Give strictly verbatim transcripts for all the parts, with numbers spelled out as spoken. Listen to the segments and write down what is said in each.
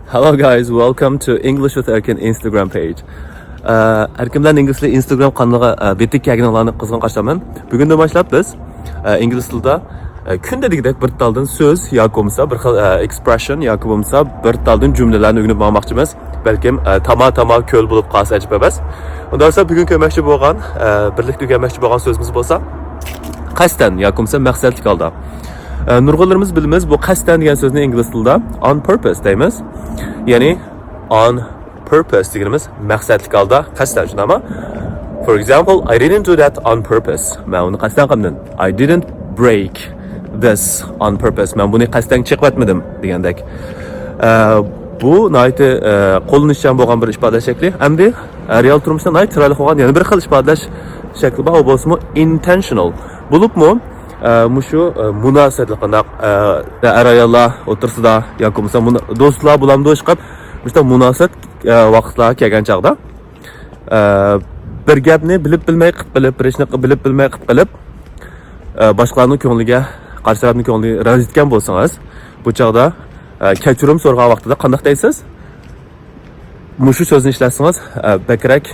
Hello guys, welcome to English with Erkin Instagram page. ئە، ئەركىن بىلەن ئىنگلىز تىلى ئىنستاگرام قانىلىغا، ئە، بېتىگە كەلگىنىڭلارنى قىزغىن قارشى ئالىمەن. بۈگۈندىن باشلاپ بىز، ئە، ئىنگلىز تىلىدا، ئە، كۈندە دېگۈدەك بىر تالدىن سۆز ياكى بولمىسا بىر خىل، ئە، ئېكسپرېشن ياكى بولمىسا بىر تالدىن جۈملىلەرنى ئۆگىنىپ ماڭماقچىمىز. بەلكىم، ئە، تاما-تاما كۆل بولۇپ قالسا ئەجەب ئەمەس. ئۇنداق بولسا بۈگۈن كۆرمەكچى بولغان، ئە، بىرلىكتە ئۆگەنمەكچى بولغان سۆزىمىز بولسا قەستەن ياكى بولمىسا مەقسەتلىك ھالدا. ئە، نۇرغۇنلىرىمىز بىلىمىز، بۇ قەستەن دېگەن سۆزنى ئىنگلىز تىلىدا on purpose دەيمىز. يەنى on purpose دېگىنىمىز مەقسەتلىك ھالدا قەستەن، شۇنداقمۇ؟ For example, I didn't do that on purpose. مەن ئۇنى قەستەن قىلمىدىم. I didn't break this on purpose. مەن بۇنى قەستەن چېقىۋەتمىدىم دېگەندەك. ئە، بۇ ناھايىتى، ئە، قوللىنىشچان بولغان بىر ئىپادە شەكلى. ئەمدى، ئە، رېئال تۇرمۇشتا ناھايىتى چىرايلىق بولغان يەنە بىر خىل ئىپادىلەش شەكلى بار، ئۇ بولسىمۇ intentional. بولۇپمۇ، ئە، مۇشۇ، ئە، مۇناسىۋەتلىك قانداق، ئە، ئەر-ئاياللار ئوتتۇرىسىدا ياكى بولمىسا مۇنا-، دوستلار بولامدۇ ئىشقىلىپ، مۇشۇنداق مۇناسىۋەت، ئە، ۋاقىتلارغا كەلگەن چاغدا، ئە، بىر گەپنى بىلىپ بىلمەي قىلىپ قېلىپ، بىر ئىشنى بىلىپ بىلمەي قىلىپ قېلىپ، ئە، باشقىلارنىڭ كۆڭلىگە، قارشى تەرەپنىڭ كۆڭلىنى رەنجىتكەن بولسىڭىز، بۇ چاغدا، ئە، كەچۈرۈم سورىغان ۋاقتىدا قانداق دەيسىز؟ مۇشۇ سۆزنى ئىشلەتسىڭىز، ئە، بەكرەك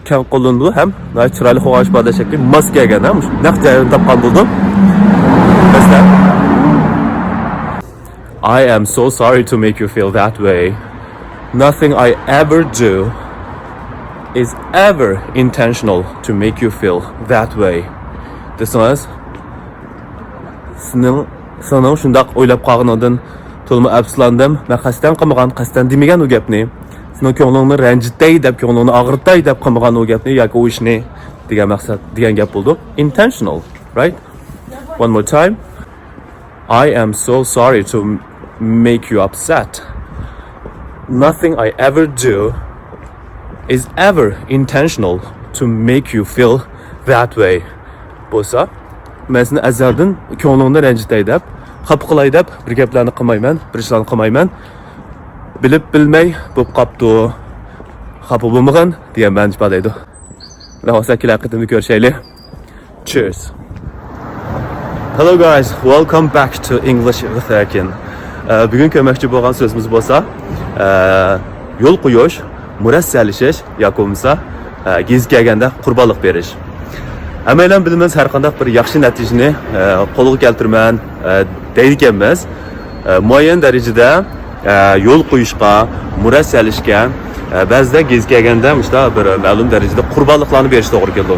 كەڭ قوللىنىدۇ ھەم ناھايىتى چىرايلىق بولغان ئىپادە شەكلى، ماس كەلگەن ھەم نەق جايىنى تاپقان بولىدۇ. مەسىلەن، I am so sorry to make you feel that way. Nothing I ever do is ever intentional to make you feel that way. دېسىڭىز، سېنىڭ، سېنىڭ شۇنداق ئويلاپ قالغىنىڭدىن تولىمۇ ئەپسۇسلاندىم. مەن قەستەن قىلمىغان، قەستەن دېمىگەن ئۇ گەپنى. سېنىڭ كۆڭلۈڭنى رەنجىتەي دەپ، كۆڭلۈڭنى ئاغرىتاي دەپ قىلمىغان ئۇ گەپنى ياكى ئۇ ئىشنى دېگەن مەقسەت، دېگەن گەپ بولىدۇ. Intentional, right? One more time. I am so sorry to make you upset. Nothing I ever do is ever intentional to make you feel that way. بولسا، مەن سېنى ئەزەلدىن كۆڭلۈڭنى رەنجىتەي دەپ، خاپا قىلاي دەپ بىر گەپلەرنى قىلمايمەن، بىر ئىشلارنى قىلمايمەن. بىلىپ بىلمەي بولۇپ قاپتۇ. خاپا بولمىغىن دېگەن مەنىنى ئىپادىلەيدۇ. ئۇنداق بولسا كېلەر قېتىمدا كۆرۈشەيلى. Cheers. Hello guys, welcome back to English with Erkin. ئە، بۈگۈن كۆرمەكچى بولغان سۆزىمىز بولسا، ئە، يول قويۇش، مۇرەسسەلىشىش ياكى بولمىسا، ئە، گېزىت كەلگەندە قۇربانلىق بېرىش. ھەممەيلەن بىلىمىز، ھەر قانداق بىر ياخشى نەتىجىنى، ئە، قولغا كەلتۈرىمەن، ئە، دەيدىكەنمىز. ئە، مۇئەييەن دەرىجىدە، ئە، يول قويۇشقا، مۇرەسسەلىشىشكە، ئە، بەزىدە گېزىت كەلگەندە مۇشۇنداق بىر مەلۇم دەرىجىدە قۇربانلىقلارنى بېرىش توغرا كېلىدۇ.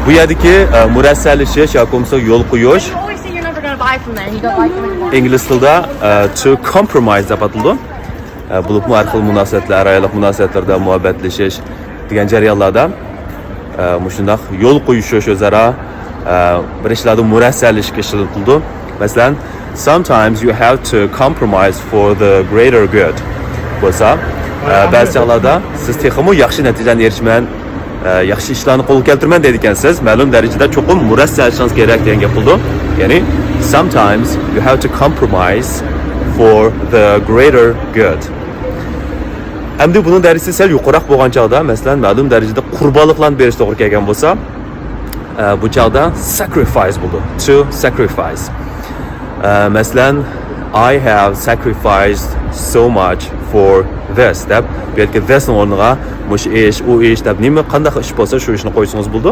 بۇ يەردىكى، ئە، مۇرەسسەلىشىش ياكى بولمىسا يول قويۇش ئىنگلىز تىلىدا، ئە، to compromise دەپ ئاتىلىدۇ. ئە، بولۇپمۇ ھەر خىل مۇناسىۋەتلەر، ئەر-ئاياللىق مۇناسىۋەتلەردە، مۇھەببەتلىشىش دېگەن جەريانلاردا، ئە، مۇشۇنداق يول قويۇشۇش ئۆزئارا، ئە، بىر ئىشلاردا مۇرەسسەلىشىشكە ئىشلىتىلىدۇ. مەسىلەن، sometimes you have to compromise for the greater good بولسا، ئە، بەزى چاغلاردا سىز تېخىمۇ ياخشى نەتىجىلەرنى ئېرىشىمەن، ئە، ياخشى ئىشلارنى قولغا كەلتۈرىمەن دەيدىكەنسىز، مەلۇم دەرىجىدە چوقۇم مۇرەسسەلىشىڭىز كېرەك دېگەن گەپ بولىدۇ. يەنى، sometimes you have to compromise for the greater good. ئەمدى بۇنىڭ دەرىجىسى سەل يۇقىرىراق بولغان چاغدا، مەسىلەن، مەلۇم دەرىجىدە قۇربانلىقلارنى بېرىش توغرا كەلگەن بولسا، ئە، بۇ چاغدا sacrifice بولىدۇ. To sacrifice. ئە، مەسىلەن، I have sacrificed so much for this دەپ، بۇ يەردىكى this نىڭ ئورنىغا مۇشۇ ئىش، ئۇ ئىش دەپ، نېمە، قانداق ئىش بولسا، شۇ ئىشنى قويسىڭىز بولىدۇ.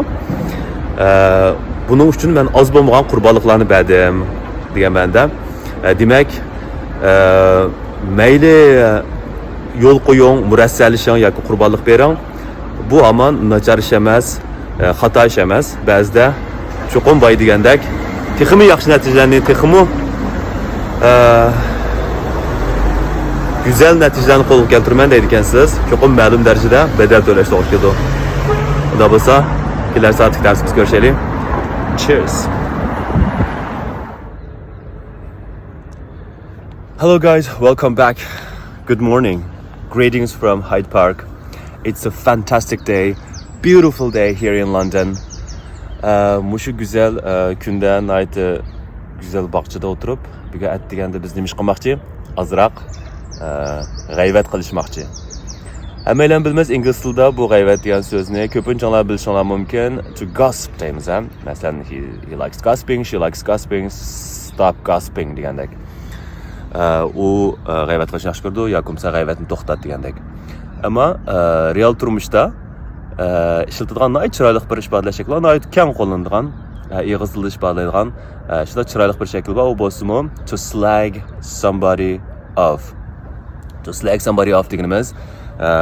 ئە، بۇنىڭ ئۈچۈن مەن ئاز بولمىغان قۇربانلىقلارنى بەردىم دېگەن مەنىدە. ئە، دېمەك، ئە، مەيلى يول قويۇڭ، مۇرەسسەلىشىڭ ياكى قۇربانلىق بېرىڭ، بۇ ھامان ناچار ئىش ئەمەس، ئە، خاتا ئىش ئەمەس. بەزىدە چوقۇم بايا دېگەندەك، تېخىمۇ ياخشى نەتىجىلەرنى، تېخىمۇ، ئە، گۈزەل نەتىجىلەرنى قولغا كەلتۈرىمەن دەيدىكەنسىز، چوقۇم مەلۇم دەرىجىدە بەدەل تۆلەش توغرا كېلىدۇ. ئۇنداق بولسا، كېلەر سائەتلىك دەرسىمىزدە كۆرۈشەيلى. Cheers. Hello guys, welcome back. Good morning. Greetings from Hyde Park. It's a fantastic day. Beautiful day here in London. ئە، مۇشۇ گۈزەل، ئە، كۈندە ناھايىتى گۈزەل باغچىدا ئولتۇرۇپ، بۈگۈن ئەتىگەندە بىز نېمە ئىش قىلماقچى؟ ئازراق، ئە، غەيۋەت قىلىشماقچى. ھەممەيلەن بىلىمىز، ئىنگلىز تىلىدا بۇ غەيۋەت دېگەن سۆزنى كۆپىنچىڭلار بىلىشىڭلار مۇمكىن، to gossip دەيمىز ھەم. مەسىلەن، he, he likes gossiping, she likes gossiping, stop gossiping دېگەندەك. ئە، ئۇ، ئە، غەيۋەت قىلىشنى ياخشى كۆرىدۇ ياكى بولمىسا غەيۋەتنى توختات دېگەندەك. ئەمما، ئە، رېئال تۇرمۇشتا، ئە، ئىشلىتىدىغان ناھايىتى چىرايلىق بىر ئىپادىلەش شەكلى، ناھايىتى كەڭ قوللىنىدىغان، ئە، ئېغىز تىلدا ئىپادىلەيدىغان، ئە، شۇنداق چىرايلىق بىر شەكلى بار. ئۇ بولسىمۇ to slag somebody off. To slag somebody off دېگىنىمىز، ئە،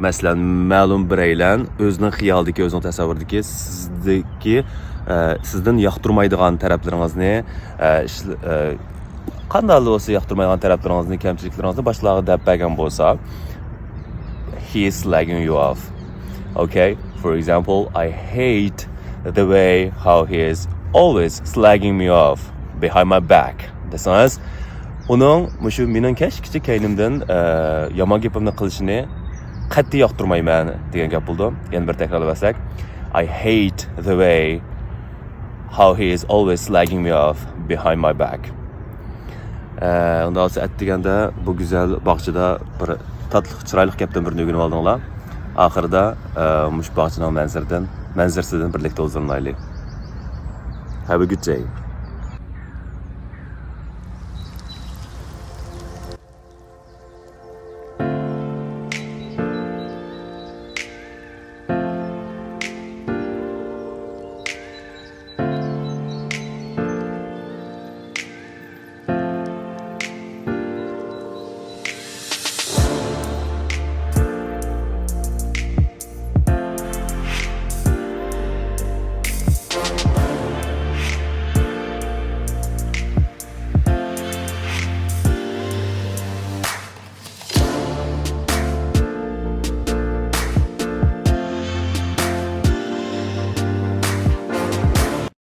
مەسىلەن، مەلۇم بىرەيلەن ئۆزىنىڭ خىيالىدىكى، ئۆزىنىڭ تەسەۋۋۇرىدىكى سىزدىكى، ئە، سىزدىن ياقتۇرمايدىغان تەرەپلىرىڭىزنى، ئە، ئىشل-، ئە، قانداقلا بولسا ياقتۇرمايدىغان تەرەپلىرىڭىزنى، كەمچىلىكلىرىڭىزنى باشقىلارغا دەپ بەرگەن بولسا، he is slagging you off. Okay? For example, I hate the way how he is always slagging me off behind my back. دېسىڭىز، ئۇنىڭ مۇشۇ مېنىڭ كەچكىچە كەينىمدىن، ئە، يامان گېپىمنى قىلىشىنى قەتئىي ياقتۇرمايمەن دېگەن گەپ بولىدۇ. يەنە بىر تەكرارلاپ ئەتسەك، I hate the way how he is always slagging me off behind my back. ئە، ئۇنداق بولسا ئەتىگەندە بۇ گۈزەل باغچىدا بىر تاتلىق، چىرايلىق گەپتىن بىرنى ئۆگىنىپ ئالدىڭلار. ئاخىرىدا، ئە، مۇشۇ باغچىنىڭ مەنزىرىدىن، مەنزىرىسىدىن بىرلىكتە ھۇزۇرلىنايلى. Have a good day.